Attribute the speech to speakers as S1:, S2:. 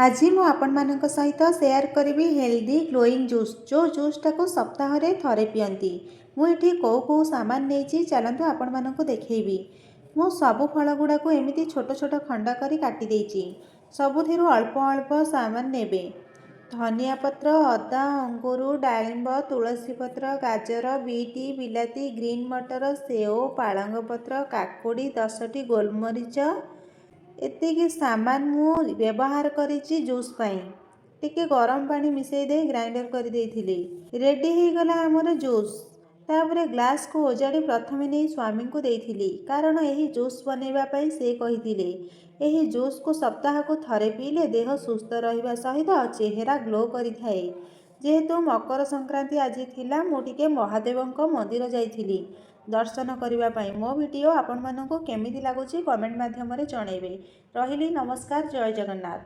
S1: ଆଜି ମୁଁ ଆପଣମାନଙ୍କ ସହିତ ସେୟାର କରିବି ହେଲ୍ଦି ଗ୍ଲୋଇଂ ଜୁସ୍, ଯେଉଁ ଜୁସ୍ଟାକୁ ସପ୍ତାହରେ ଥରେ ପିଅନ୍ତି। ମୁଁ ଏଠି କେଉଁ କେଉଁ ସାମାନ ନେଇଛି, ଚାଲନ୍ତୁ ଆପଣମାନଙ୍କୁ ଦେଖେଇବି। ମୁଁ ସବୁ ଫଳ ଗୁଡ଼ାକୁ ଏମିତି ଛୋଟ ଛୋଟ ଖଣ୍ଡ କରି କାଟି ଦେଇଛି। ସବୁଥିରୁ ଅଳ୍ପ ଅଳ୍ପ ସାମାନ ନେବେ। ଧନିଆ ପତ୍ର, ଅଦା, ଅଙ୍ଗୁର, ଡାଳିମ୍ବ, ତୁଳସୀ ପତ୍ର, ଗାଜର, ବିଟ୍, ବିଲାତି, ଗ୍ରୀନ୍ ମଟର, ସେଓ, ପାଳଙ୍ଗ ପତ୍ର, କାକୁଡ଼ି, 10ଟି ଗୋଲମରିଚ। ଏତିକି ସାମାନ ମୁଁ ବ୍ୟବହାର କରିଛି ଜୁସ୍ ପାଇଁ। ଟିକେ ଗରମ ପାଣି ମିଶାଇ ଦେଇ ଗ୍ରାଇଣ୍ଡର କରିଦେଇଥିଲି। ରେଡ଼ି ହେଇଗଲା ଆମର ଜୁସ୍। ତାପରେ ଗ୍ଲାସ୍କୁ ଓଜାଡ଼ି ପ୍ରଥମେ ନେଇ ସ୍ୱାମୀଙ୍କୁ ଦେଇଥିଲି, କାରଣ ଏହି ଜୁସ୍ ବନେଇବା ପାଇଁ ସେ କହିଥିଲେ। ଏହି ଜୁସ୍କୁ ସପ୍ତାହକୁ ଥରେ ପିଇଲେ ଦେହ ସୁସ୍ଥ ରହିବା ସହିତ ଚେହେରା ଗ୍ଲୋ କରିଥାଏ। ଯେହେତୁ ମକର ସଂକ୍ରାନ୍ତି ଆଜି ଥିଲା, ମୁଁ ଟିକେ ମହାଦେବଙ୍କ ମନ୍ଦିର ଯାଇଥିଲି ଦର୍ଶନ କରିବା ପାଇଁ। ମୋ ଭିଡ଼ିଓ ଆପଣମାନଙ୍କୁ କେମିତି ଲାଗୁଛି, କମେଣ୍ଟ ମାଧ୍ୟମରେ ଜଣାଇବେ। ରହିଲି, ନମସ୍କାର, ଜୟ ଜଗନ୍ନାଥ।